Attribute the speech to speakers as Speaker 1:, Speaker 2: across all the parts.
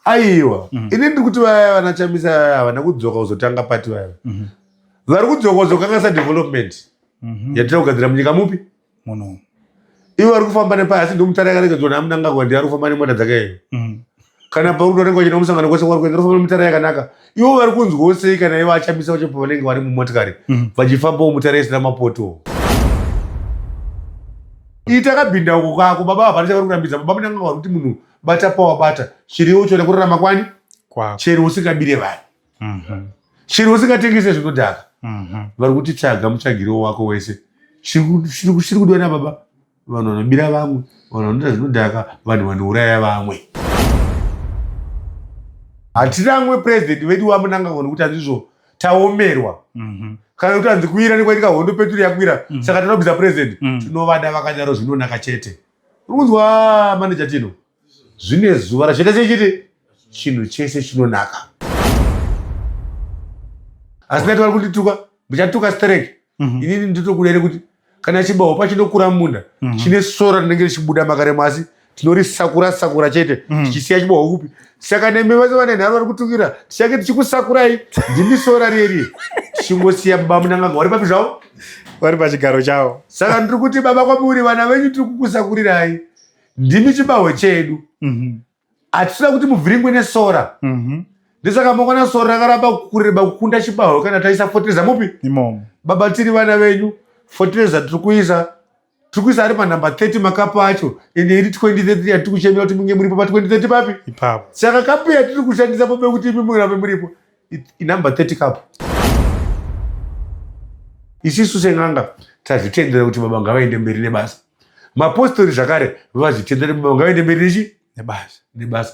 Speaker 1: Aiwa, ini ndiri kuti vaya vanaChamisa vaya havana kudzoka kuzotanga pati vaya. Vari kudzoka kuzokanganisa development yatiri kugadzira munyika mupi
Speaker 2: muno.
Speaker 1: Ivo vari kufamba nepaya, asi ndomutara yakaregedzwa naMnangagwa, ndiye ari kufamba nemota dzake iyo. Kana pauri vanenge vachienda kumusangano kwese kwari kuenda, kufamba nemutara yakanaka. Ivo vari kunzwawo sei kana ivo aChamisa vacho pavanenge vari mumotikari vachifambawo mutara isina mapoto? Iyi takabhinda uko kako baba, hapana chavari kurambidza baba Mnangagwa. Vari kuti munhu bata pawabata, chiriwo chona kurarama kwani
Speaker 2: Kwako.
Speaker 1: Chero usingabire vanhu, chero usingatengese zvinodhaka. Vari kuti tsvaga mutsvagiro wako wese. Chiri kudiwa nababa, vanhu vanobira vamwe, vanhu vanoita zvinodhaka, vanhu vanouraya vamwe. Hatiramwe purezidendi vedu vaMnangagwa nekuti handizvo taomerwa kana kuti hanzi kuwira nekwaitika hondo, peturu yakwira, saka tinobvisa purezidendi. Tinovada vakadaro, zvinonaka chete. Uri kunzwa, maneja Tino? Zvine zuva rachaita sechiti chinhu chese chinonaka. Asi nati vari kundituka, muchatuka stereki. Inini nditokuda here kuti kana chibaho pachinokura mumunda, chine sora rinenge richibuda makaremo, asi tinorisakura sakura chete, tichisiya chibaho kupi? Saka nemi vese vane nharo vari kutukira, tichange tichikusakurai, ndimi sora rieri, tichingosiya baba Mnangagwa vari papi zvavo.
Speaker 2: Vari pachigaro chavo.
Speaker 1: Saka ndiri kuti baba, kwamuri vana venyu tiri kukusakurirai, ndimi chibaho chedu. Hatisina kuti muvhiringwe nesora. Ndosaka makaona sora rakaramba kureba kukunda chibaho kana taisa fotereza mupi.
Speaker 2: Imomo.
Speaker 1: Baba, tiri vana venyu, fotereza tiri kuisa ari panhamba 30 makapu acho, ende iri 2030 yatiri kuchemera kuti munge muripo pa2030 papi.
Speaker 2: Ipapo.
Speaker 1: Saka kapu yatiri kushandisa pobe kuti imi murambe muripo inhamba 30 kapu. Isisu sen'anga tazvitendera kuti baba ngavaende mberi nebasa. Mapostori zvakare vazvitendera, baba ngavaende mberi nechi
Speaker 2: Nebasa.
Speaker 1: Nebasa.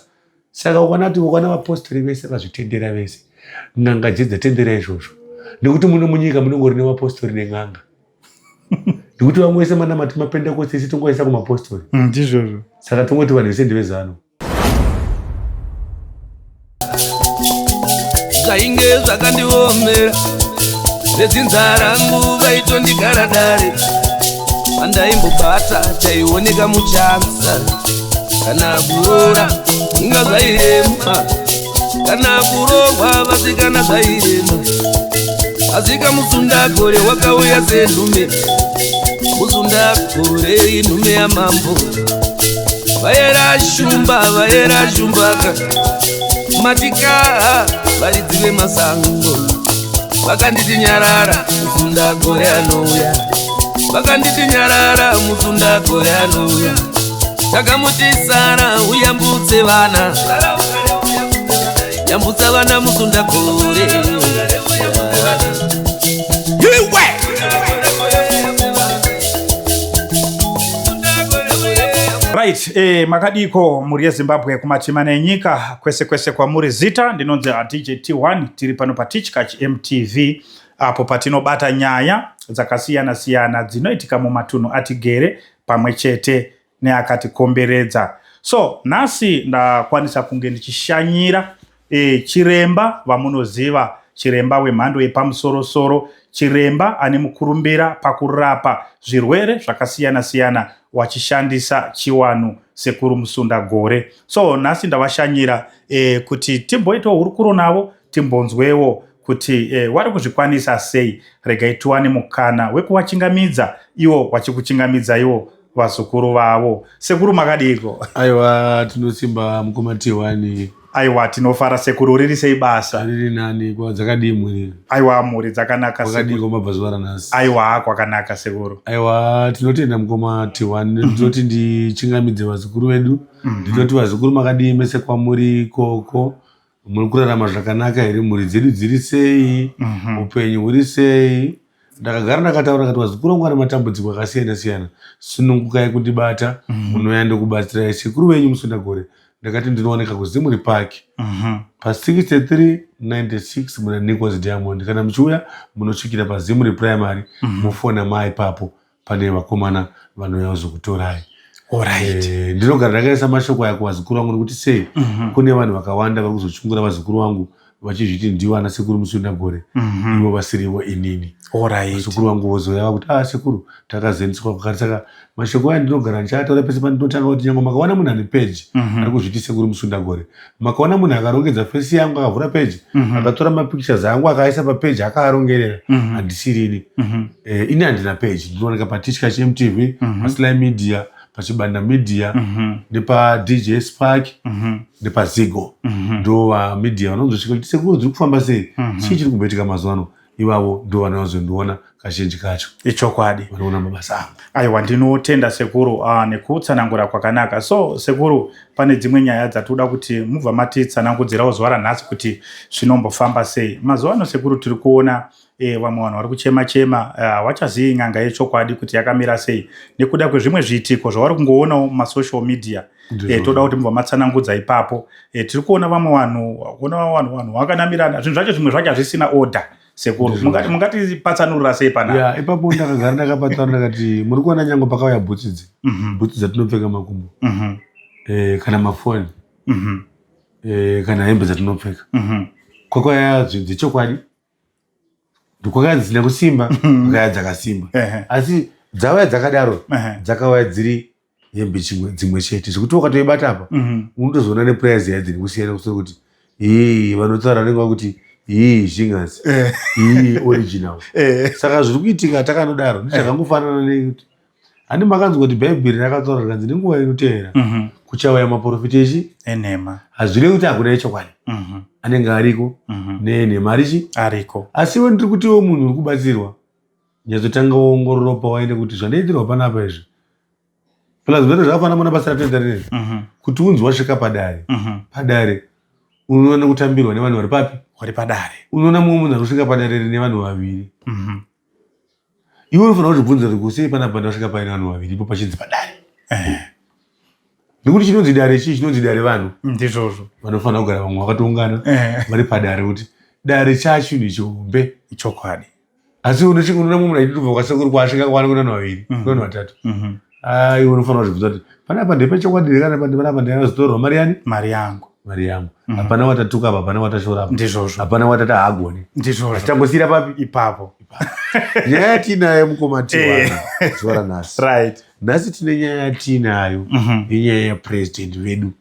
Speaker 1: Saka ukaona kuti ukaona vapostori vese vazvitendera vese, n'anga dzedzatendera izvozvo, nekuti muno munyika munongori nemapostori nen'anga, nekuti vamwe vese manamati mapentekosti, isi tongoisa kumapostori.
Speaker 2: Ndizvozvo.
Speaker 1: Saka tongoti vanhu vese ndevezano.
Speaker 3: Zvainge zvakandiomera, vedzinza rangu vaitondigara dare, pandaimbobata chaioneka muchanza. Kana kuroora inga zvairema, kana kuroorwa vasikana zvairema. Asika Musundagore wakauya senhume. Musundagore inhume yamambo, vayera shumba, vayera shumbaka matika, varidzi vemasango. Vakanditi nyarara, Musundagore anouya. Vakanditi nyarara, Musundagore anouya. Takamuti sara uyambutse vana, yambutsa vana, Musundagore iwe.
Speaker 2: Right, makadiko mhuri yeZimbabwe kumatima nenyika kwese kwese kwamuri? Zita ndinonzi DJ T1. Tiri pano paTichkach MTV, apo patinobata nyaya dzakasiyana siyana dzinoitika mumatunhu atigere pamwe chete neakatikomberedza. So nhasi ndakwanisa kunge ndichishanyira chiremba vamunoziva, chiremba wemhando yepamusorosoro, chiremba ane mukurumbira pakurapa zvirwere zvakasiyana siyana wachishandisa chiwanu, Sekuru Musundagore. So nhasi ndavashanyira kuti timboitawo hurukuro navo, timbonzwewo kuti vari kuzvikwanisa sei. Regai tiwane mukana wekuvachingamidza iwo wachikuchingamidza iwo vazukuru vavo. Sekuru, makadiko?
Speaker 1: Aiwa, tinosimba, mukoma T1.
Speaker 2: Aiwa, tinofara sekuru. Riri sei basa?
Speaker 1: Riri nani. Kwa dzakadii mhuri?
Speaker 2: Aiwa, mhuri dzakanaka.
Speaker 1: Kwakadii mabva zuva ranhasi?
Speaker 2: Aiwa, kwakanaka sekuru.
Speaker 1: Aiwa, tinotenda, mukoma T1. Ndinoti ndichingamidze vazukuru vedu. Ndinoti vazukuru, makadii mese kwamuri ikoko? Muri kurarama zvakanaka here? Mhuri dzedu dziri sei? Upenyu huri sei? Ndakagara ndakataura kati vazukuru vangu vane matambudziko akasiyana siyana, sunungukai kundibata, munouya ndokubatsirai. Sekuru venyu Musundagore, ndakati ndinowanika kuZimuri Park pa6396 muna Nichols Diamond. Kana muchiuya munosvikira paZimuri Primary, mufona maipapo, pane vakomana vanouya kuzokutorai. Ndinogara ndakaisa mashoko aya kuvazukuru vangu, nekuti sei? Kune vanhu vakawanda vari kuzochungura vazukuru vangu. Vachizviti ndivo ana Sekuru Musundagore, ivo vasirivo inini. Sekuru vangu vozouya vakuti, "Ah, sekuru, takazoendeswa kwakati." Saka mashoko aya ndinogara ndichiataura pese pandinotanga, kuti nyange makaona munhu ane page ari kuzviti Sekuru Musundagore, makaona munhu akarongedza face yangu, akavhura page, akatora mapictures angu, akaisa papage, akaarongerera, handisirini. Ini handina page. Ndinooneka paTichkach MTV, paSly Media, paChibanda Media, nepaDJ Spark, nepaZigo. Ndo vamedia vanozosvika kuti, "Sekuru, dziri kufamba sei? Chii chiri kumboitika mazuva ano?" Ivavo ndo vanozondiona kazhinji kacho.
Speaker 2: Ichokwadi.
Speaker 1: Vanoona mabasa angu.
Speaker 2: Aiwa, ndinotenda sekuru nekutsanangura kwakanaka. So sekuru, pane dzimwe nyaya dzatoda kuti mubva matitsanangudzirawo zuva ranhasi kuti zvinombofamba sei mazuva ano. Sekuru, tiri kuona vamwe vanhu vari kuchema chema, havachazivi n'anga yechokwadi kuti yakamira sei nekuda kwezvimwe zviitiko zvavari kungoonawo mumasocial media. Toda kuti mubva matsanangudza ipapo. Tiri kuona vamwe vanhu, kuona vanhu vakanamirana, zvinhu zvacho zvimwe zvacho hazvisina order. Sekuru, mungatipatsanurira sei panapa?
Speaker 1: Ya, ipapo ndakagara ndakapatsanura, ndakati muri kuona nyange pakauya bhutsi idzi, bhutsi dzatinopfeka makumbo, kana mafoni, kana hembe dzatinopfeka, kwakauya dzechokwadi, kwakauya dzisina kusimba, kwakauya dzakasimba. Asi dzauya dzakadaro, dzakauya dziri hembe chimwe dzimwe chete, zvekuti ukatoibata apa, unotozoona neprice yadziri kusiyana kusoro, kuti ii vanotaura vanenge vakuti ii zhingazi, ii original. Saka zviri kuitika takanodaro ndizvakangofanana nekuti, handi makanzwa kuti Bhaibheri rakataura rikanzi nenguva inoteera kuchauya maprofita echi?
Speaker 2: Enhema.
Speaker 1: Hazvirevi kuti hakuna echokwadi. Anenge ariko, nenhema arichi?
Speaker 2: Ariko.
Speaker 1: Asi iwe, ndiri kutiwo munhu uri kubatsirwa, nyatsotanga waongorora pawaende kuti zvandaitirwa panapa izvi, plus zvinoita zvakafanana muna basa ratoita rineri, kuti unzi wasvika padare, padare unoona kutambirwa nevanhu vari papi?
Speaker 2: Uri padare.
Speaker 1: Unoona mumwe munhu ari kusvika padare rine vanhu vaviri. Iwe unofanira kuzvibvunza kuti kusei panapa ndasvika paine vanhu vaviri, ipo pachinzi padare? Nekuti chinonzi dare chii? Chinonzi dare vanhu
Speaker 2: Ndizvozvo.
Speaker 1: vanofanira kugara vamwe vakatoungana vari padare, kuti dare chachinhu chihombe.
Speaker 2: Chokwadi.
Speaker 1: Asi unosvika unoona mumwe munhu achitobva kwasekuru kwaasvika kwana kuna vanhu vaviri, kuna vanhu vatatu. Ai, unofanira kuzvibvunza kuti panapa ndepechokwadi here, kana panapa ndakazotorwa mari yani?
Speaker 2: Mari yangu.
Speaker 1: Mari yangu. Hapana watatuka apa, hapana watashora apa.
Speaker 2: Ndizvozvo.
Speaker 1: Hapana watati haagoni.
Speaker 2: Ndizvozvo.
Speaker 1: Asi tangosiyira papi?
Speaker 2: Ipapo.
Speaker 1: Nyaya yatiinayo, mukoma Tiwana, zuva ranhasi, nhasi tine nyaya yatiinayo, inyaya yapurezidendi vedu,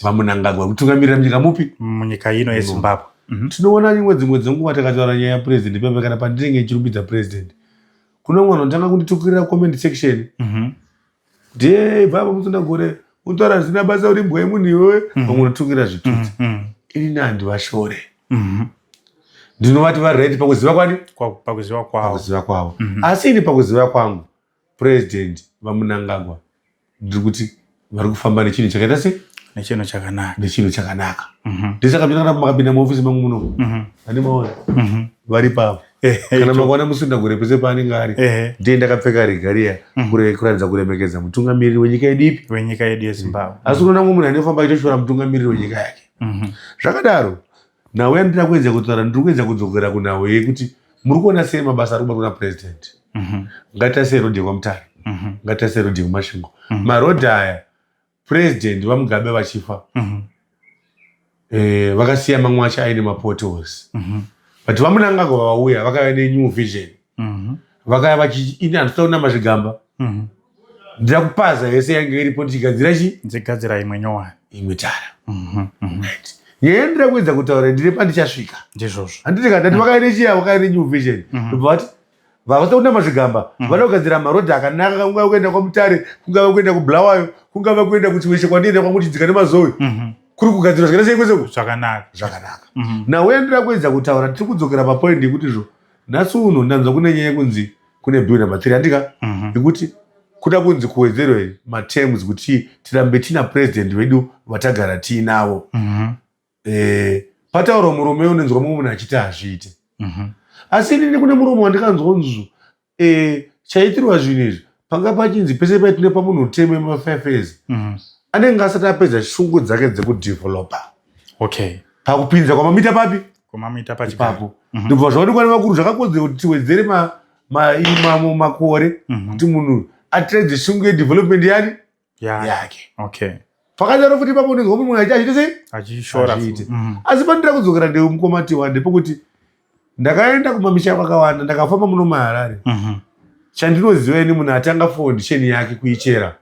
Speaker 1: VaMnangagwa, kutungamirira munyika mupi?
Speaker 2: Munyika ino yeZimbabwe.
Speaker 1: Tinoona imwe dzimwe dzenguva takataura nyaya yapurezidendi pepe, kana pandinenge ichirumbidza purezidendi, kune umwe anotanga kunditukirira comment section kuti, "Hey, baba Musundagore, unotaura zvisina basa, uri mbwa yemunhu iwewe." Vamwe unotukira zvitutsi. Inini handivashore. Ndinovati vari right pakuziva kwani?
Speaker 2: Pakuziva kwavo.
Speaker 1: Pakuziva kwavo. Asi ini pakuziva kwangu, Purezidendi VaMnangagwa, ndiri kuti vari kufamba nechinhu chakaita sei?
Speaker 2: Nechinhu chakanaka.
Speaker 1: Nechinhu chakanaka. Ndisaka kana makapinda muofisi mangu muno, ane maona vari papo, kana makaona Musundagore pese paanenge ari, ndiye ndakapfeka regalia, kuratidza kuremekedza mutungamiriri wenyika yedu ipi?
Speaker 2: Wenyika yedu yeZimbabwe.
Speaker 1: Asi unoona mumwe munhu anofamba achitoshora mutungamiriri wenyika yake. Zvakadaro, nhau yandiri kuedza kutaura, ndiri kuedza kudzokera kunhau yekuti muri kuona sei mabasa ari kubatwa napurezidendi. Ngatitasei rodhi yekwaMutare, ngatitasei rodhi yekuMasvingo. Marodhi aya, Purezidendi VaMugabe vachifa, vakasiya mamwe acho aine mapotholes, but VaMnangagwa vauya, vakauya nenew vision. Vakauya vachi, "Ini handisida kunama zvigamba, ndida kupaza yese yange iripo, ndichigadzira chi?"
Speaker 2: Ndigadzira imwe nyowani.
Speaker 1: Imwe tara. Right. Nyaya yandira kuedza kutaura, ndine pandichasvika.
Speaker 2: Ndizvozvo.
Speaker 1: Handiti kana ndati vakauya nechiya, vakauya nenew vision, ndobva vati vavasa kunama zvigamba, vada kugadzira marodhi akanaka, kungava kuenda kwaMutare, kungava kuenda kuBulawayo, kungava kuenda kuChiweshe kwandienda kwangu chidzika nemaZowe, kuri kugadzirwa zvakaita sei kwese
Speaker 2: Zvakanaka.
Speaker 1: Zvakanaka. Nhau yandira kuedza kutaura, tiri kudzokera papoint yekuti zvo nhasi uno ndanzwa kune nyaya yekunzi kune bill number 3, handika, yekuti kuda kunzi kuwedzerwe materms kuti tirambe tina president vedu vatagara tiinavo. Pataurwa murume, unonzwa mumwe munhu achiti hazviite. Asi inini kune muromo wandikanzwa nzvu, chaitirwa zvinhu izvi panga pachinzi pese paitinopa munhu utemo yema5 years, anenge asati apedza shungu dzake dzekudhevhelopa pakupinza kwamamita papi?
Speaker 2: Kwamamuita pachigaro.
Speaker 1: Ipapo ndobva zvaonekwa nevakuru zvakakodzera kuti tiwedzere makore kuti munhu atiredze shungu yedevelopment yani yake. Pakadaro futi ipapo unonzwa mumwe achi achiita sei?
Speaker 2: Achishora.
Speaker 1: Azviite. Asi pandira kudzokera ndemukoma Tiwa ndepekuti ndakaenda kumamisha kwakawanda, ndakafamba muno muHarare. Chandinoziva ini, munhu atanga foundation yake kuichera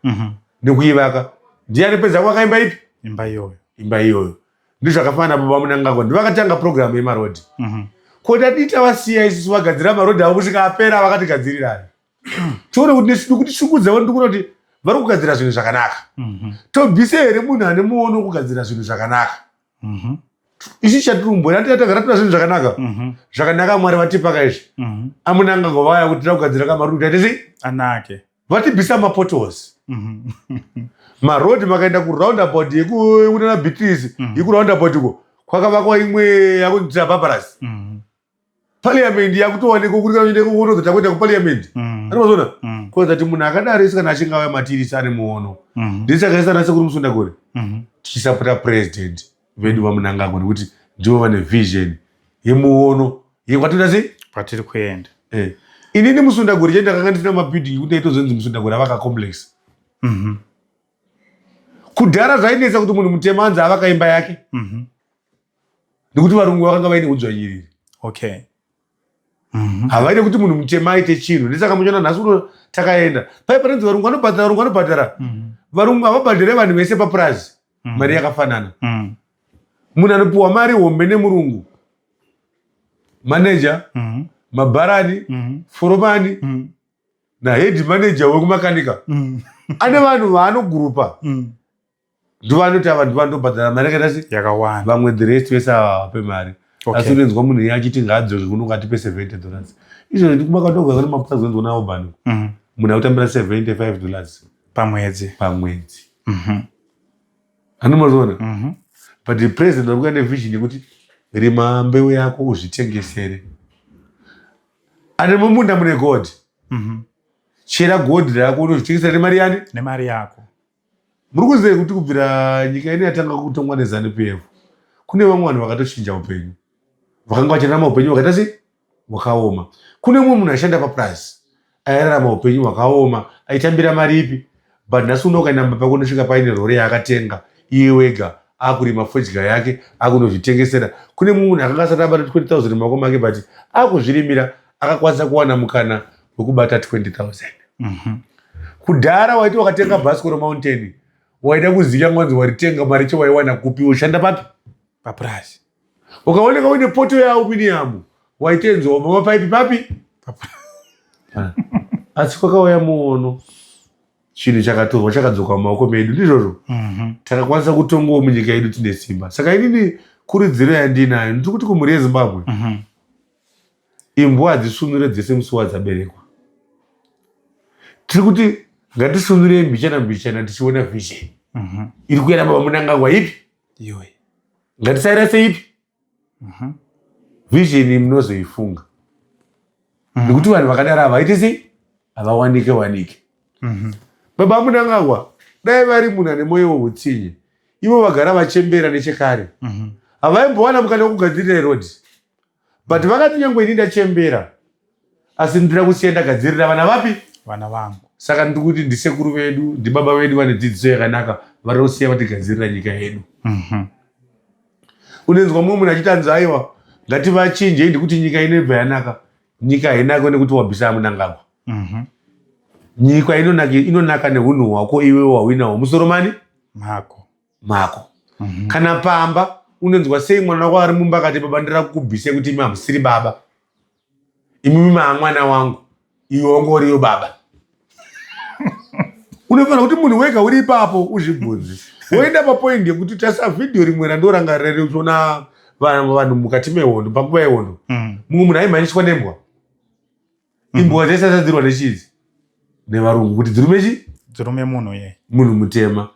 Speaker 1: nekuivaka ndiani? Pedza kwaka imba ipi?
Speaker 2: Imba iyoyo.
Speaker 1: Imba iyoyo. Ndizvakafanana baba Munangagwa, ndivakatanga program yemarodhi. Ko tadii tavasiya isusu vagadzira marodhi avo kusvika apera? Vakatigadzirirani tione kuti nekuti shungu dzavo, ndikuona kuti vari kugadzira zvinhu zvakanaka. Tobvise here munhu ane muono wekugadzira zvinhu zvakanaka? Isu chatiri tagara toda zvinhu zvakanaka. Zvakanaka Mwari vatipaka izvi. AMunangagwa vaya kuti tida kugadzira kamarudi kuti aite sei?
Speaker 2: Anake.
Speaker 1: Vatibvisa mapotholes marodhi. Makaenda kuroundabout yekunana Beatrice, yekuroundabout uko kwakavakwa imwe yakunzi Barbaras. Parliament yakutowanikwa kuri kuenda kuparliament. Anozona kuratidza kuti munhu akadaro isi kana achinge auya matiri ane muono. Ndisakaisa nasekuru Musundagore tichisapota president vedu vaMunangagwa, nekuti ndivo vane vision yemuono yekwatoda sei.
Speaker 2: Kwatiri kuenda.
Speaker 1: Eh. Inini Musundagore che ndakanga ndisina mabuilding ekuti ndaitozonzi Musundagore avaka complex. Kudhara zvainetsa kuti munhu mutema anzi avaka imba yake, nekuti varungu vakanga vaine udzvanyiriri. Havaide kuti munhu mutema aite chinhu. Ndisaka muchiona nhasi uno takaenda pai panonzi varungu vanobhadhara, varungu vanobhadhara. Varungu havabhadhare vanhu vese papurazi mari yakafanana. Munhu anopiwa mari hombe nemurungu maneja, mabharani, foromani nahead manager wekumakanika. Ane vanhu vaanogurupa, ndovanoti ava ndovanotobhadhara mari yakaita sei?
Speaker 2: Yakawanda.
Speaker 1: Vamwe, the rest vese ava havape mari. Asi unonzwa munhu iye achiti ngaadzoke kuno ngatipe $70. Izvozvo ndikumakatoga kune mapurazi onzwa naobani. Munhu akutambira $75
Speaker 2: pamwedzi.
Speaker 1: Pamwedzi. Anomazviona. But the president vari kuya nevision yekuti rima mbeu yako uzvitengesere. Ane mumunda mune gold, chera gold rako unozvitengesera nemari yani?
Speaker 2: Nemari yako.
Speaker 1: Muri kuziva kuti kubvira nyika ino yatanga kutongwa neZANU PF, kune vamwe vanhu vakatochinja upenyu, vakanga vachirarama upenyu hwakaita sei? Hwakaoma. Kune mumwe munhu aishanda papurazi airarama upenyu hwakaoma, aitambira mari ipi, but nhasi uno ukaenda mumba pako unosvika paine rori yaakatenga iye wega, akurima fodya yake, akunozvitengesera. Kune mumwe munhu akanga asati abata 20,000 mumaoko make, but akuzvirimira, akakwanisa kuwana mukana wekubata 20,000. Kudhara waiti wakatenga bhasikoro mountain, waida kuziva mwanzi waritenga mari cho waiwana kupi, ushanda papi?
Speaker 2: Papurazi.
Speaker 1: Ukaoneka uine poto yealuminium, waitenzwa mama paipi papi. Asi kwakauya muono, chinhu chakatorwa chakadzoka mumaoko medu, ndizvozvo. Takakwanisa kutongawo munyika yedu tine simba. Saka inini kurudziro yandinayo, ndiri kuti kumhuri yeZimbabwe, imbwa hadzisvunure dzese musi wadzaberekwa. Tiri kuti ngatisunurei mbichana mbichana tichiona vision iri kuenda baba Munangagwa ipi.
Speaker 2: Iyoyi.
Speaker 1: Ngatisaira seipi vision, munozoifunga, nekuti vanhu vakadaro havaite sei? Havawanike wanike. Baba Munangagwa dai vari munhu ane mwoyo weutsinye, ivo vagara vachembera nechekare, havaimbowana mukana wekugadzirira rodhi. But vakati nyange ini ndachembera, asi ndira kusiya ndagadzirira vana vapi?
Speaker 2: Vana vangu.
Speaker 1: Saka ndiri kuti ndisekuru vedu, ndibaba vedu vane dzidziso yakanaka, vari kusiya vatigadzirira nyika yedu. Unenzwa mumwe munhu achiti anzi aiwa, ngativachinjei ndikuti nyika ino ibva yanaka. Nyika hainaka nekuti wabvisa Munangagwa. Nyika inonaka neunhu hwako iwe wawinawo musoro mani?
Speaker 2: Mako.
Speaker 1: Mako. Kana pamba unonzwa sei mwana wako ari mumba akati, "Baba, ndira kukubvisai kuti imi hamusiri baba, imimi maamwana wangu," iwe wanga uriyo baba? Unofanira kuti munhu wega uri ipapo uzvibvunze. Woenda papoint yekuti tarisa vhidhiyo rimwe randorangarira richiona vanhu mukati mehondo, panguva yehondo. Mumwe munhu aimhanyiswa nembwa. Imbwa dzaisasadzirwa nechidzi nevarungu kuti dzirume chi?
Speaker 2: Dzirume munhu ye.
Speaker 1: Munhu mutema.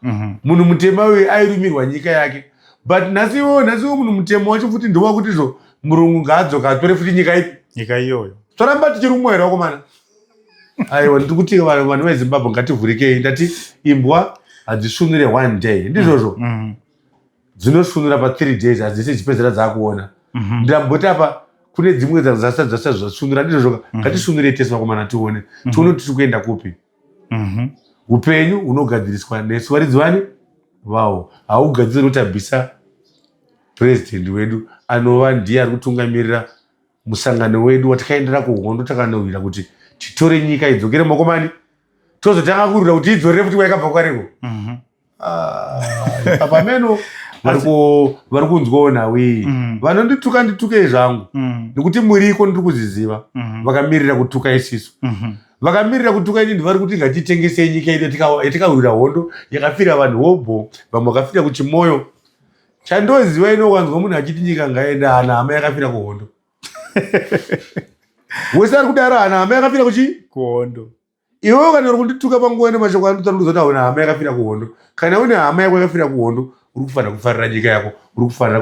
Speaker 1: Munhu mutema uyu airumirwa nyika yake. But nhasiwo, nhasiwo munhu mutema wacho futi ndowakuti zvo murungu ngaadzoka atore futi nyika ipi?
Speaker 2: Nyika iyoyo.
Speaker 1: Toramba tichirumwa here vakomana? Aiwa, ndiri kuti vanhu veZimbabwe ngativhurikei. Ndati imbwa hadzisvunure one day, ndizvozvo. Dzinosvunura pa3 days, hadzisi dzipedzera dzakuona. Ndamboti apa kune dzimwe dzasati dzasati zvasvunura, ndizvozvo. Ngatisvunurei tese vakomana, tione, tione kuti tiri kuenda kupi. Upenyu hunogadziriswa nesu varidzi vani? Vawo haugadziri kuti abvisa president wedu anova ndiye ari kutungamirira musangano wedu watikaendera kuhondo takanorwira kuti titore nyika idzokere mumaoko mani tozotanga kurwira kuti idzorere futi kwaikabva kwareko. Ah, apa meno vari kunzwawo nhau iyi. Vanondituka nditukei zvangu, nekuti muriko ndiri kuziziva. Vakamirira kutuka isisu, vakamirira kutuka inini, vari kuti ngatitengesei nyika yedu yatikarwira hondo yakafira vanhu hobho, vamwe vakafira kuchimoyo. Chandoziva ino, wanzwa munhu achiti nyika ngaenda, hana hama yakafira kuhondo. Wese ari kudaro hana hama yakafira kuchi
Speaker 2: Kuhondo.
Speaker 1: Iwewe kana uri kundituka panguva nemashoko andotaura kuti hauna hama yakafira kuhondo, kana une hama yako yakafira kuhondo, uri kufanira kufarira nyika yako, uri kufanira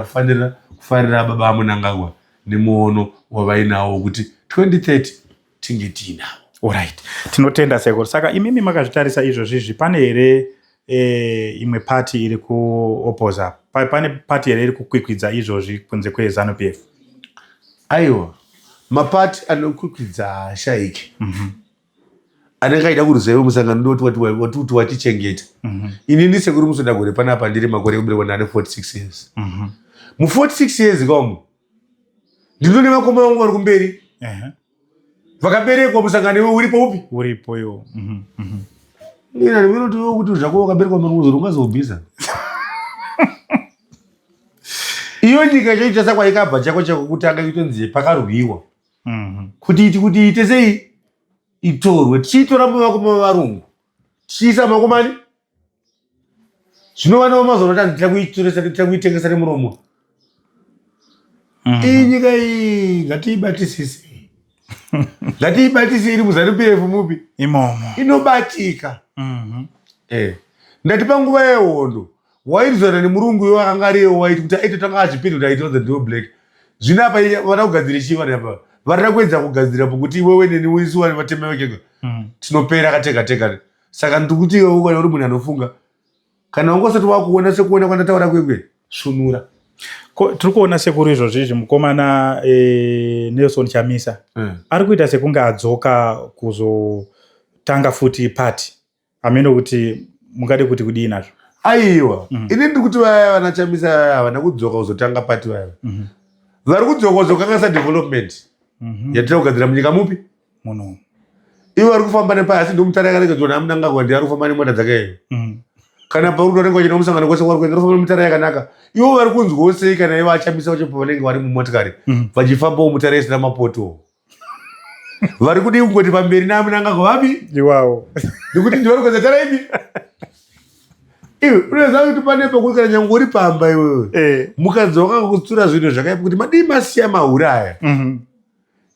Speaker 1: kufarira baba aMunangagwa nemuono wavainawo wekuti 2030 tinge tiinawo.
Speaker 2: Alright, tinotenda sekuru. Saka imimi makazvitarisa izvozvizvi, pane here imwe pati iri kuopoza? Pane pati here iri kukwikwidza izvozvi kunze kweZANU PF?
Speaker 1: Aiwa, mapati anokwikwidza haashaiki. Anenge aida kuruza iwe musangano ndoti wati watichengeta. Inini sekuru Musundagore panapa ndiri makore ekuberekwa ndane 46 years. Mu 46 years kamu ndinone vakoma vangu vari kumberi vakaberekwa musangano iwe uripo upi?
Speaker 2: Uripo iwo.
Speaker 1: Ina ndinoti iwe kuti zvako wakaberekwa maruzoro ungazobvisa iyo nyika ichoita sakwaikabva chako chako kutanga itonzi pakarwiwa kuti iti kuti ite sei itorwe, tichiitora mavakoma varungu tichiisa makomani. Zvino vana vamazuva ano tira kuitoresa, tira kuitengesa nemuromo. Iyi nyika iyi ngatiibatisise, ngatiibatise iri muZANU PF mupi?
Speaker 2: Imomo.
Speaker 1: Inobatika. Ndati panguva yehondo wairizana nemurungu iwo akanga ariyo waiti kuti aitotanga azvipinda kuti aitoza ndiwo black. Zvino apa vada kugadzira chii? Vanhu apa varida kuedza kugadzira pokuti iwewe neni uisu vari vatema vekega tinopera katega tega. Saka ndiri kuti iwewe kana uri munhu anofunga, kana wanga usati wakuona sekuona kwandataura kwekwe, svunura.
Speaker 2: Tiri kuona sekuru izvozvi izvi mukomana Nelson Chamisa ari kuita sekunge adzoka kuzotanga futi pati. Hameno kuti mungade kuti kudii nazvo.
Speaker 1: Aiwa, ini ndiri kuti vaya vana Chamisa vaya havana kudzoka kuzotanga pati. Vaya vari kudzoka kuzokanganisa development yatiri kugadzira munyika mupi?
Speaker 2: Muno.
Speaker 1: Ivo vari kufamba nepaya, asi ndomutara yakaregedzwa naMunangagwa, ndiye ari kufamba nemota dzake iyo. Kana pauri vanenge vachienda kumusangano kwese kwari kuenda, kufamba nemutara yakanaka. Ivo vari kunzwawo sei kana ivo aChamisa vacho pavanenge vari mumotikari vachifambawo mutara isina mapoto? Vari kudii kungoti pamberi naMunangagwa vapi?
Speaker 2: Iwawo.
Speaker 1: Nekuti ndivari kuedza tara ipi? Iwe unoziva kuti pane pekuti kana nyange uri pamba iwewe, mukadzi wakakutsura zvinhu zvakaipa kuti madii masiya mahure aya,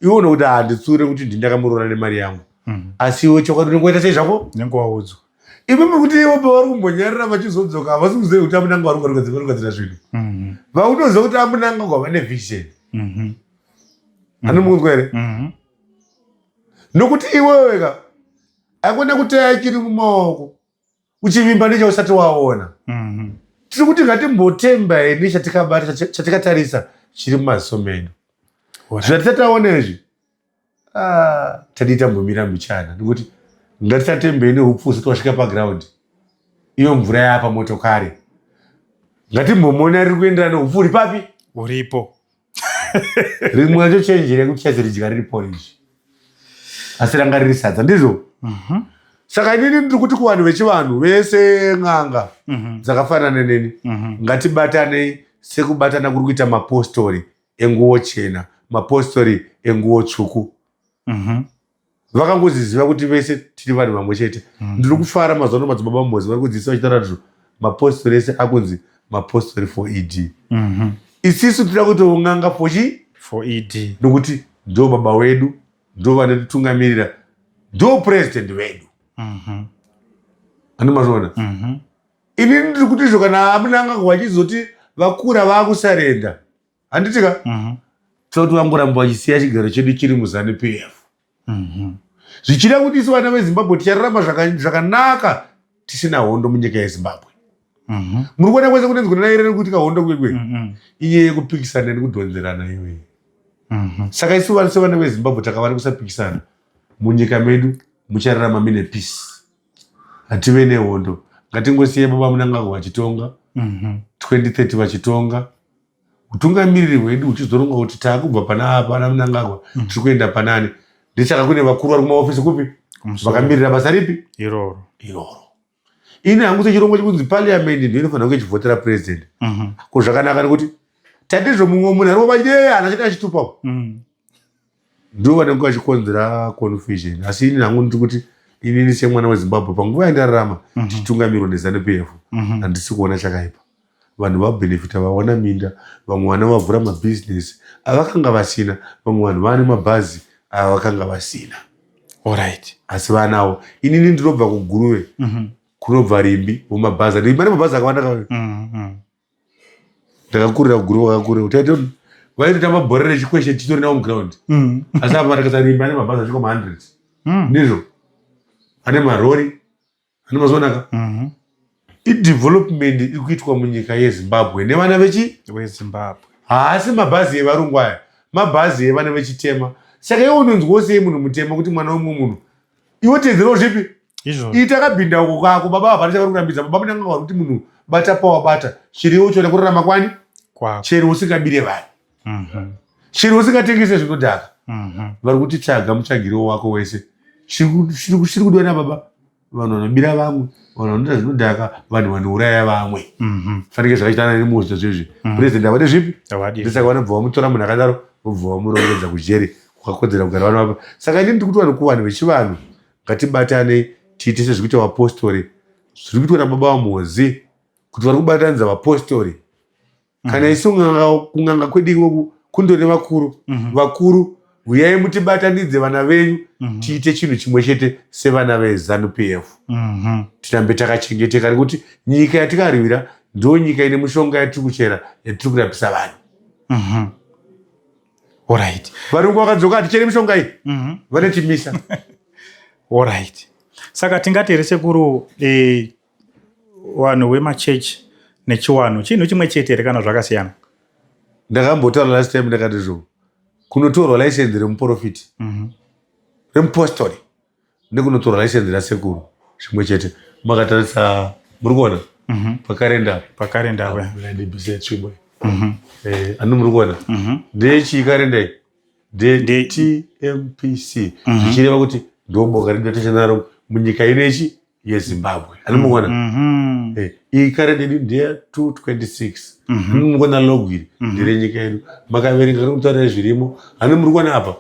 Speaker 1: iwe unokuti handitsure kuti ndini ndakamuroora nemari yangu. Asi iwe chokwadi unenge waita sei zvako?
Speaker 2: Unenge waudzwa.
Speaker 1: Ivo kuti ivo pavari kumbonyarira vachizodzoka, havasi kuziva kuti aMunangagwa vari kugadzira zvinhu. Vakutoziva kuti aMunangagwa vane vision. Anomunzwa here? Nokuti iwewe ka aikona kuteya chiri mumaoko uchivimba nechausati waona. Tiri kuti ngatimbotemba ini chatikabata, chatikatarisa chiri mumaziso medu. Zvatisati taona izvi, ah, tadii tambomira mbichana, nekuti ngatisatembei neupfu usati wasvika paground. Iyo mvura yapa motokari, ngatimbomona riri kuenderana neupfu uri papi.
Speaker 2: Uripo.
Speaker 1: Rimwe racho chenjere kuti chazoridya riri porridge asi ranga riri sadza, ndizvo. Saka inini ndiri kuti kuvanhu vechivanhu vese, n'anga dzakafanana neni, ngatibatanei sekubatana kuri kuita mapostori enguo chena, mapostori enguo tsvuku. Vakangoziziva kuti vese tiri vanhu vamwe chete. Ndiri kufara mazuva ano madzibaba Mhozi vari kudzidzisa vachitaura kuti mapostori ese akunzi mapostori for ED. Isisu tinoda kuti un'anga for chii?
Speaker 2: For ED.
Speaker 1: Nokuti ndo baba wedu, ndo vanotitungamirira, ndo president vedu. Anomazviona? Inini ndiri kuti izvo kana aMunangagwa vachizoti vakura vakusarenda, handiti ka? Toda kuti vangoramba vachisiya chigaro chedu chiri muZANU PF, zvichida kuti isu vana veZimbabwe tichararama zvakanaka tisina hondo munyika yeZimbabwe. Muri kuona kwese kunenzi kunanairere kuitika hondo kwekwe, inyaya yekupikisana nekudhonzerana iyoyi. Saka isu vana sevana veZimbabwe takava nekusapikisana munyika medu, muchararama mine peace. Hative nehondo. Ngatingosiye baba Mnangagwa vachitonga, 2030 vachitonga, utungamiriri hwedu huchizoronga kuti taakubva pana pana Mnangagwa, tiri kuenda panani. Ndisaka kune vakuru vari kumaofisi kupi?
Speaker 2: Kumusoro.
Speaker 1: Vakamirira basa ripi?
Speaker 2: Iroro.
Speaker 1: Iroro. Ini hangu sechirongwa chekunzi parliament ndiyo inofanira kunge ichivhotera president, ko zvakanaka nekuti tatizvo mumwe munhu ari vaye hana chete achitupa, ndo vanenge vachikonzera confusion. Asi ini hangu ndiri kuti inini semwana weZimbabwe, panguva yandararama tichitungamirwa neZANU PF, handisi kuona chakaipa. Vanhu vabhenefita, vawana minda, vamwe vana vavhura mabhizinesi avakanga vasina, vamwe vanhu vaane mabhazi avakanga vasina. Asi vanawo. Inini ndinobva kuGuruve, kunobva Rimbi mumabhazi. Rimbi ane mabhazi akawanda kawanda. Ndakakurira kuGuruve, wakakurira taito vaitotamba bhora rechikweshe titori nawo muground. Asi apa ndakasa Rimbi ane mabhazi asvika mahundreds. Ndizvo ane marori ane mazonaka. Idevelopment iri kuitwa munyika yeZimbabwe nevana vechi
Speaker 2: weZimbabwe.
Speaker 1: Haasi mabhazi evarungu aya, mabhazi evana vechitema. Saka iwe unonzwawo sei munhu mutema kuti mwana wemumwe munhu, iwe tedzerawo zvipi?
Speaker 2: Izvozvo.
Speaker 1: Ita kabhinda uko kako. Baba hapana chavari kurambidza. Baba munanga vari kuti munhu bata pawabata, chiriwo chona kurarama kwani?
Speaker 2: Kwako.
Speaker 1: Chero usingabire vanhu, chero usingatengese zvinodhaka. Vari kuti tsvaga mutsvagiro wako wese. Chiri kudiwa nababa, vanhu vanobira vamwe, vanhu vanoita zvinodhaka, vanhu vanouraya vamwe. Fanike zvakaitana nemuzvo zvezvi, president havade zvipi?
Speaker 2: Havadi.
Speaker 1: Ndosaka vanobva vamutora munhu akadaro, vobva vamurongedza kujeri kwakakodzera kugara vanhu vapa. Saka inini ndiri kuti vanhu, kuvanhu vechivanhu, ngatibatane tiite sezvikuita vapostori, zviri kuitwa nababa vaMhozi, kuti vari kubatanidza vapostori. Kana isu kung'anga kwedu ikoku kundori vakuru. Vakuru, uyai mutibatanidze vana venyu, tiite chinhu chimwe chete sevana veZANU PF, tirambe takachengeteka, nekuti nyika yatikarwira ndo nyika ine mishonga yatiri kuchera, yatiri kurapisa vanhu. Varungu vakadzoka, hatichere mishonga iyi, vanotimisa.
Speaker 2: Alright, saka tingati here sekuru, vanhu vemachechi nechiwanhu chinhu chimwe chete here kana zvakasiyana?
Speaker 1: Ndakambotaura last time, ndakati zvo kunotorwa license remuprofiti, remupostori, nekunotorwa license rasekuru zvimwe chete. Makatarisa, muri kuona pakarenda?
Speaker 2: Pakarenda.
Speaker 1: Ndibvise tsvimbo. Ani muri kuona ndechii karenda iyi? NdeTMPC, zvichireva kuti ndo boka redu ratichanaro munyika inechi yeZimbabwe. Ani mukuona? Iyi karenda yedu ndeya 226. Ani mukuona logo iri nderenyika yedu? Makaverenga kari kutaura zvirimo. Ani muri kuona apa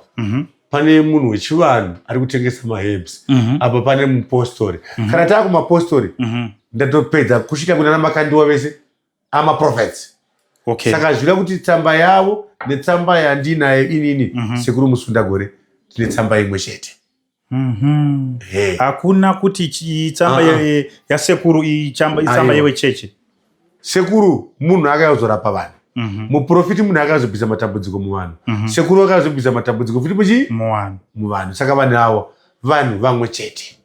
Speaker 1: pane munhu wechivanhu ari kutengesa maherbs, apa pane mupostori. Kana taakumapostori, ndatopedza kusvika kuna naMakandiwa, vese amaprophets. Saka zvida kuti tsamba yavo netsamba yandinayo inini sekuru Musundagore, tine tsamba imwe chete. He.
Speaker 2: Hakuna kuti tsamba
Speaker 1: Ah, ah.
Speaker 2: yasekuru itsamba
Speaker 1: Aiwa.
Speaker 2: yewechechi.
Speaker 1: Sekuru munhu akazorapa vanhu. Muprofiti munhu akazobvisa matambudziko muvanhu. Sekuru akazobvisa matambudziko futi muchii?
Speaker 2: Muwanhu.
Speaker 1: Muvanhu. Saka vanhu avo vanhu vamwe chete.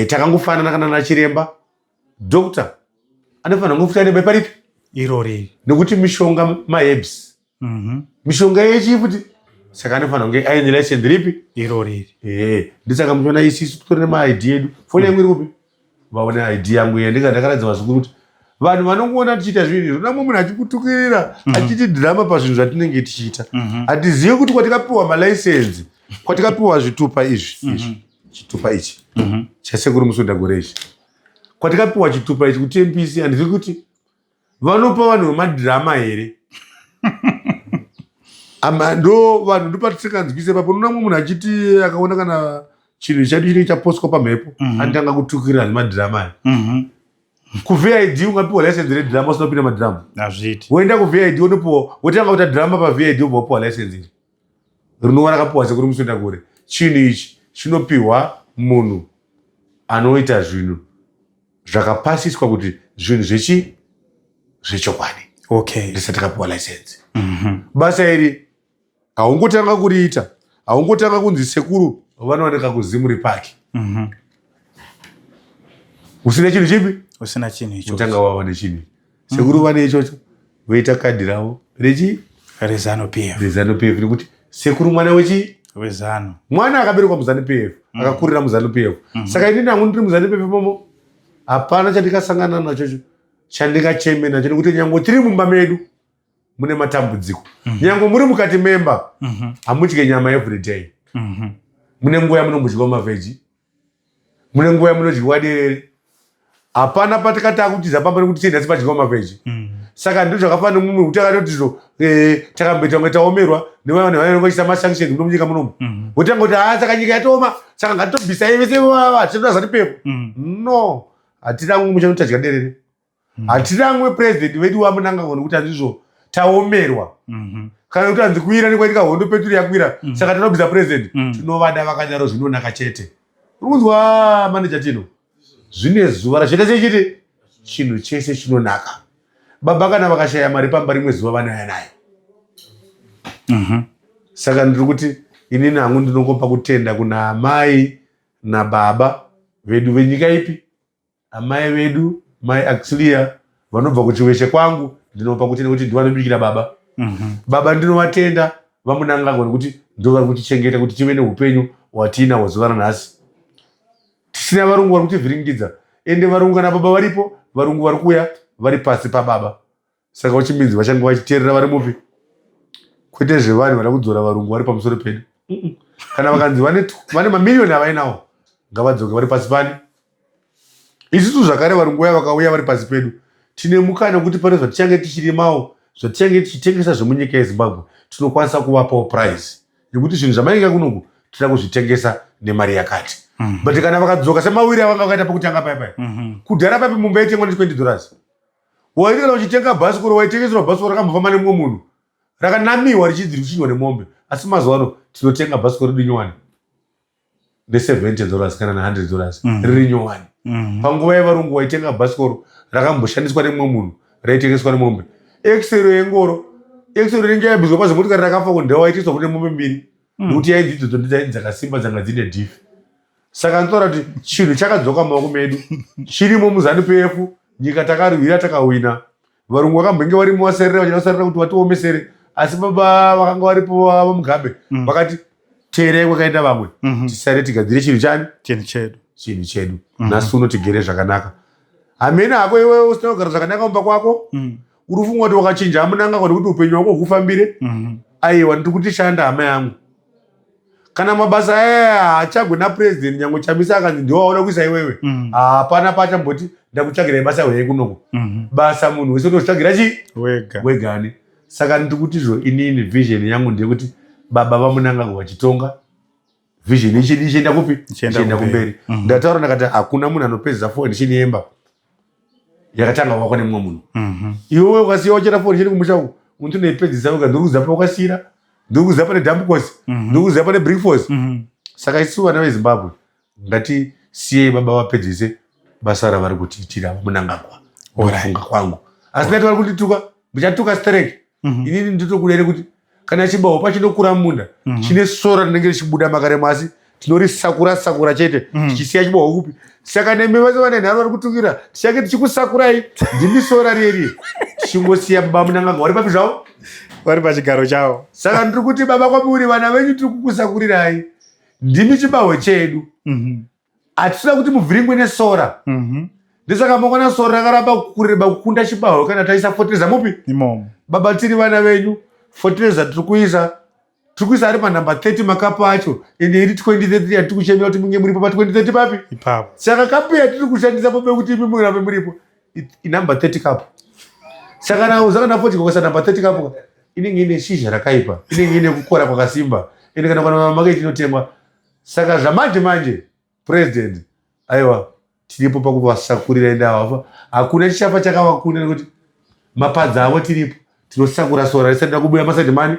Speaker 1: Takangofanana. Kana nachiremba, doctor anofanira kunge futi ane bepa ripi?
Speaker 2: Irori.
Speaker 1: Nekuti mishonga maherbs, mishonga yechii futi, saka anofanira kunge aine license ripi?
Speaker 2: Irori.
Speaker 1: Ndisaka muchiona isisu titori nemaID edu. Foni yangu iri kupi? Vaone ID yangu iya. Ndinga ndakaratidza vazukuru kuti vanhu vanongoona tichiita zvinhu izvo, namwe munhu achikutukirira, achiti dhirama pazvinhu zvatinenge tichiita. Hatizivi kuti kwatikapiwa malicense, kwatikapiwa zvitupa izvi, izvi chitupa ichi chasekuru Musundagore ichi, kwatikapiwa chitupa ichi kuTMPC, handizivi kuti vanopa vanhu vemadhirama here. Ama ndo vanhu ndopatisinganzwise papo. Unoona mumwe munhu achiti akaona kana chinhu chedu chinenge chapostwa pamhepo, anotanga kutukirira nemadhirama aya. KuVID ungapiwa license redhirama usina kupinda madhirama?
Speaker 2: Hazviiti.
Speaker 1: Woenda kuVID, wonopiwa, wotanga kuita dhirama paVID, wobva wapiwa license iri rinova rakapiwa sekuru Musundagore. Chinhu ichi chinopiwa munhu anoita zvinhu zvakapasiswa kuti zvinhu zvechokwadi. Ndisati takapiwa license. Basa iri haungotanga kuriita, haungotanga kunzi sekuru vanooneka kuZimuri Park usina chinhu chipi?
Speaker 2: Usina chinhu icho.
Speaker 1: Utanga wava nechinhu. Sekuru vane ichocho, voita kadhi ravo rechi
Speaker 2: reZANU PF.
Speaker 1: ReZANU PF, nekuti sekuru mwana wechi
Speaker 2: WeZANU.
Speaker 1: Mwana akaberekwa muZANU PF, akakurira muZANU PF. Saka inini hangu ndiri muZANU PF momo. Hapana chandikasangana nacho chandingacheme nacho, nekuti nyange tiri mumba medu mune matambudziko. Nyange muri mukati memba, hamudye nyama every day. Mune nguva yamunombodyiwa maveggie, mune nguva yamunodyiwa derere. Hapana patikati akutiza pamba nekuti tiendasi padyiwa maveggie. Saka ndo zvakafanana nemumwe kuti akatotizvo takamboita kunge taomerwa nevanhu vanenge vachiisa masanctions muno munyika munomu, votanga kuti, "Haa, saka nyika yatooma, saka ngatitobvisai vese hatitoda ZANU PF." No, hatirangwe muchanotadya derere, hatirangwe president vedu vaMnangagwa nekuti handizvo taomerwa, kana kuti hanzi kuira nekwaitika hondo, peturu yakwira, saka tinobvisa president. Tinovada vakadaro, zvinonaka chete. Uri kunzwa, maneja Tino? Zvine zuva rachoita chechiti chinhu chese chinonaka. Baba kana vakashaya mari pamba, rimwe zuva vanouya nayo. Saka ndiri kuti inini hangu ndinongopa kutenda kuna amai nababa vedu venyika ipi, amai vedu mai Axilia vanobva kuChiweshe kwangu. Ndinopa kutenda kuti ndivanobikira baba. Baba ndinovatenda vaMnangagwa nekuti ndo vari kutichengeta kuti tive neupenyu hwatiinahwo zuva ranhasi, tisina varungu vari kutivhiringidza. Ende varungu kana baba varipo, varungu vari kuuya vari pasi pababa, saka uchiminzi vachange vachiteerera vari mupi, kwete zvevanhu vada kudzora varungu vari pamusoro pedu. Kana vakanzi vane mamiriyoni avainawo, ngavadzoke vari pasi pani. Isusu zvakare varungu vaya vakauya vari pasi pedu, tine mukana wekuti pane zvatichange tichirimawo, zvatichange tichitengesa zvemunyika yeZimbabwe, tinokwanisa kuvapawo price nekuti zvinhu zvamainga kunoku tinoda kuzvitengesa nemari yakati. But kana vakadzoka semawiri avanga vakaita pekutanga paya paya, kudhara papi mumba yaitengwa ne20 dollars, waiti kana uchitenga bhasikoro, waitengeserwa bhasikoro rakambofamba nemumwe munhu, rakanamiwa richinzi richidyiwa nemombe. Asi mazuva ano tinotenga bhasikoro redu nyowani ne70 dollars kana na100 dollars, riri nyowani. Panguva yevarungu waitenga bhasikoro rakamboshandiswa nemumwe munhu, raitengeswa nemombe. Axle yengoro, axle rinenge yabviswa pazimotikari rakafa kundewa, waitengeswa kune mombe mbiri, nekuti yainzi idzodzo ndidzainzi dzakasimba, dzanga dzine diff. Saka ndinotaura kuti chinhu chakadzoka mumaoko medu, chirimo muZANU PF. Nyika takarwira, takahwina. Varungu vakambenge varimo vasarira, vachida kusarira kuti vatiomesere, asi baba vakanga varipo vaMugabe vakati, "Teerai kwakaenda vamwe, tisare tigadzire chinhu chani?"
Speaker 2: Chinhu chedu.
Speaker 1: Chinhu chedu. Nhasi uno tigere zvakanaka. Hamene hako iwewe usina kugara zvakanaka mumba kwako, uri kufunga kuti wakachinja aMnangagwa nekuti upenyu hwako hukufambire. Aiwa, ndiri kuti shanda, hama yangu. Kana mabasa aya haachagwe napurezidendi, nyange Chamisa akanzi ndiwo waona kuisa iwewe, hapana paachamboti ndakutsvagirai basa hweye kunoko. Basa munhu wese unozvitsvagira chii?
Speaker 2: Wega.
Speaker 1: Wegani. Saka ndiri kuti zvo inini vision yangu ndeyekuti baba vaMnangagwa vachitonga, vision ichidi ichienda kupi?
Speaker 2: Ichienda
Speaker 1: Ichienda
Speaker 2: kumberi.
Speaker 1: Kumberi. Ndataura ndakati hakuna munhu anopedzisa foundation yemba yakatanga wakwa nemumwe munhu. Iwewe ukasiya wachera foundation kumusha uku, unotonoipedzisa wega. Ndiri pawakasiyira, ndiri kuziva pane dambukosi, ndiri kuziva pane brickforce. Saka isu vana veZimbabwe ngatisiyei baba vapedzise basa ravari kutiitira vaMnangagwa. Ndokufunga kwangu, asi ndati vari kundituka, muchatuka stereki. Inini nditokuda kuti kana chibaho pachinokura mumunda, chine sora rinenge richibuda makaremo, asi tinorisakura sakura chete, tichisiya chibaho kupi. Saka nemi vese vane nharo vari kutukira, tichange tichikusakurai, ndimi sora rieri, tichingosiya baba Mnangagwa vari papi zvavo.
Speaker 2: Vari pachigaro chavo.
Speaker 1: Saka ndiri kuti baba, kwamuri vana venyu, tiri kukusakurirai, ndimi chibaho chedu. Hatisina kuti muvhiringwe nesora. Ndosaka mangwana sora rakaramba kureba kukunda chibaho kana taisa fotereza mupi?
Speaker 2: Imomo.
Speaker 1: Baba, tiri vana venyu. Fotereza tiri kuisa, tiri kuisa ari panhamba 30 makapu acho, ende iri 2030 yatiri kuchemera kuti munge muripo pa2030 papi.
Speaker 2: Ipapo.
Speaker 1: Saka kapu yatiri kushandisa pobe kuti imi murambe muripo inhamba 30 kapu. Saka na uzaka na fodya kuisa nhamba 30 kapu, inenge ine shizha rakaipa, inenge ine kukora kwakasimba, ende kana kana maketi inotengwa. Saka zvamanje manje, president, aiwa, tiripo pakuvasakurira. Ende havafa, hakuna chichafa chakavakunda, nekuti mapadza avo tiripo, tinosakura sora risati rakubuya masaidi mani.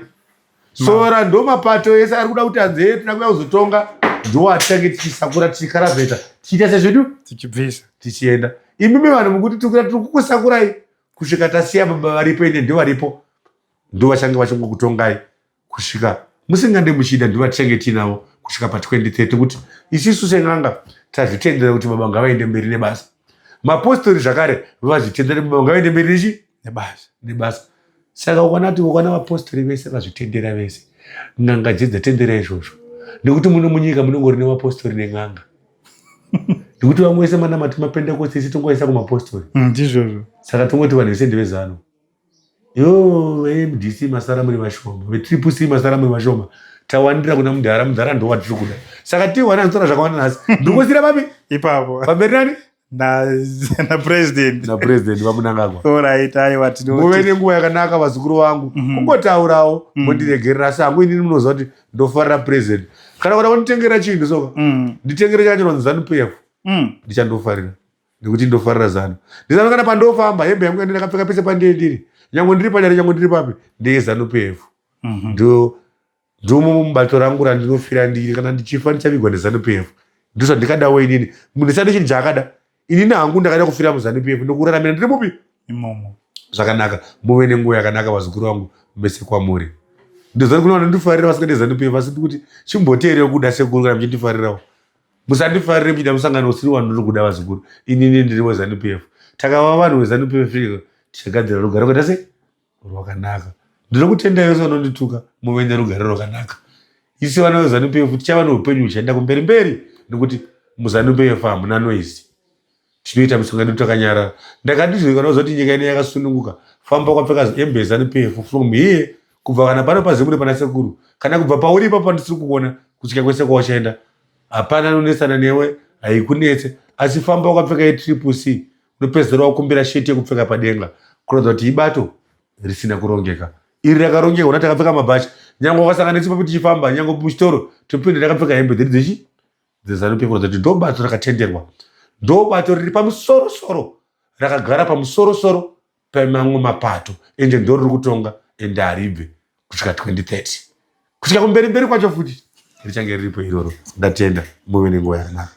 Speaker 1: Sora ndo mapato ese ari kuda kuti anzi toda kuya kuzotonga, ndo atichange tichisakura, tichikaravheta, tichiita sezvedu.
Speaker 2: Tichibvisa.
Speaker 1: Tichienda. Imimi vanhu mukuti tikura, tiri kukusakurai kusvika tasiya baba varipo. Ende ndo varipo, ndo vachange vachingokutongai kusvika musingade muchida. Ndo vatichange tiinavo kusvika pa2030, kuti isisu sen'anga tazvitendera kuti baba ngavaende mberi nebasa. Mapostori zvakare vazvitendera, baba ngavaende mberi nechi?
Speaker 2: Nebasa.
Speaker 1: Nebasa. Saka ukaona kuti ukaona vapostori vese vazvitendera vese, n'anga dze dzatendera izvozvo, nekuti muno munyika munongori nemapostori nen'anga. Nekuti vamwe vese manamati mapentekosti, isi tongoisa kumapostori.
Speaker 2: Ndizvozvo.
Speaker 1: Saka tongoti vanhu vese ndeveZANU. Yo, veMDC masara muri vashoma, veTriple C masara muri vashoma, tawandira kuna mudhara. Mudhara ndo watiri kuda. Saka tiwana anotaura zvakawanda nhasi, ndikosira papi?
Speaker 2: Ipapo.
Speaker 1: Pamberi nani?
Speaker 2: Napresident.
Speaker 1: Napresident vaMnangagwa.
Speaker 2: Alright, aiwa.
Speaker 1: Muve nenguva yakanaka, vazukuru vangu. Kungotaurawo, mondiregerera, asi hangu inini munoziva kuti ndofarira president. Kana kuda kunditengera chinhu soka, nditengere chakanyorwa ZANU PF, ndichandofarira, nekuti ndofarira ZANU. Ndizano kana pandofamba, hembe yangu yandakapfeka pese pandiri ndiri, nyange ndiri panyari, nyange ndiri papi, ndeyeZANU PF. Ndo ndomo mubato rangu randinofira ndiri. Kana ndichifa, ndichavigwa neZANU PF. Ndizvo ndikadawo inini. Munhu sande chinhu chaakada, inini hangu ndakada kufira muZANU PF nokuraramira ndiri mupi?
Speaker 2: Imomo.
Speaker 1: Zvakanaka. Muve nenguva yakanaka, vazukuru vangu mese kwamuri. Ndozva kuna vanondifarira vasingade ZANU PF, asi ndikuti chimboteerewo kuda sekuru. Kana muchindifarirawo, musandifarire muchida musangano usiri wandiri kuda. Vazukuru, inini ndiri weZANU PF. Takava vanhu veZANU PF, tichagadzira rugare kuita sei rwakanaka. Ndinokutendai vese vanondituka. Muve nerugare rwakanaka. Isi vana veZANU PF tichava neupenyu huchaenda kumberi mberi, nekuti muZANU PF hamuna noise. Tinoita misangano takanyarara. Ndakati kana uzoti nyika ino yakasununguka, famba wakapfeka hembe yeZANU PF from here, kubva kana pano pazimuri pana sekuru, kana kubva pauri ipapo pandisiri kukuona, kusvika kwese kwauchaenda, hapana anonetsana newe, haikunetse. Asi famba wakapfeka yeTriple C, unopedzisira wakumbira sheti yekupfeka padenga, kuratidza kuti ibato risina kurongeka. Iri rakarongeka, una takapfeka mabhachi, nyange wakasangana nesu tichifamba, nyange muchitoro, topinda takapfeka hembe dzedu dzechi dzeZANU PF, kuratidza kuti ndo bato rakatenderwa, ndo bato riri pamusorosoro, rakagara pamusorosoro pemamwe mapato, ende ndo riri kutonga, ende haribve kusvika 2030, kusvika kumberi mberi kwacho futi richange riripo iroro. Ndatenda, muve nenguva yakanaka.